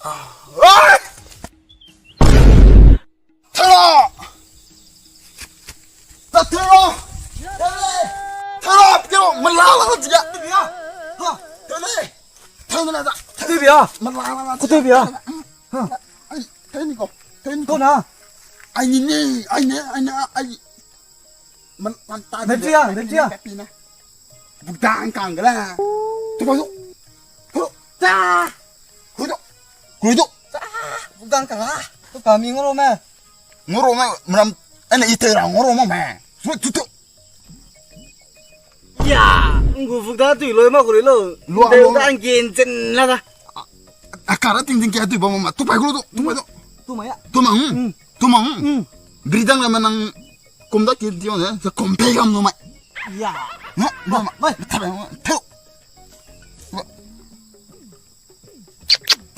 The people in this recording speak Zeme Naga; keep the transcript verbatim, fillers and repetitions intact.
Ai! Tera! Ta tera! Tera! Tera! Tera! Mala la jia! Ha! Tera! Tera la da! Tera bia! Mala la la! Ko tera bia! Ha! Ai, tera ni ko. Tera ni ko. Ko na. Ai ni ni, ai ni, ai ni, ai. Man, man ta. Bepia, bepia. Bukdang kang gala. Tu ba tu. Tu. Ta. Ku tu. Ku tu. Ta. Bukdang kang ah. Tu kami ngoro me. Ngoro me, meram, ene ite ra ngoro me me. Tu, tu, tu. Ya, ngu fuk da tui loi ma kuri lo. Lua, lua. Da nggen chen la da. A, a kara ting ting kia tui ba ma, tu pai ku lo tu, tu pai tu. Tu ma ya. Tu ma, hmm. Hmm. Tu ma, hmm. Hmm. Bridang na ma nang kum da ki ti ne, sa kum pe gam no mai. Ya. Ma, ma, ma. Mai. Ta ba, ma. Tu.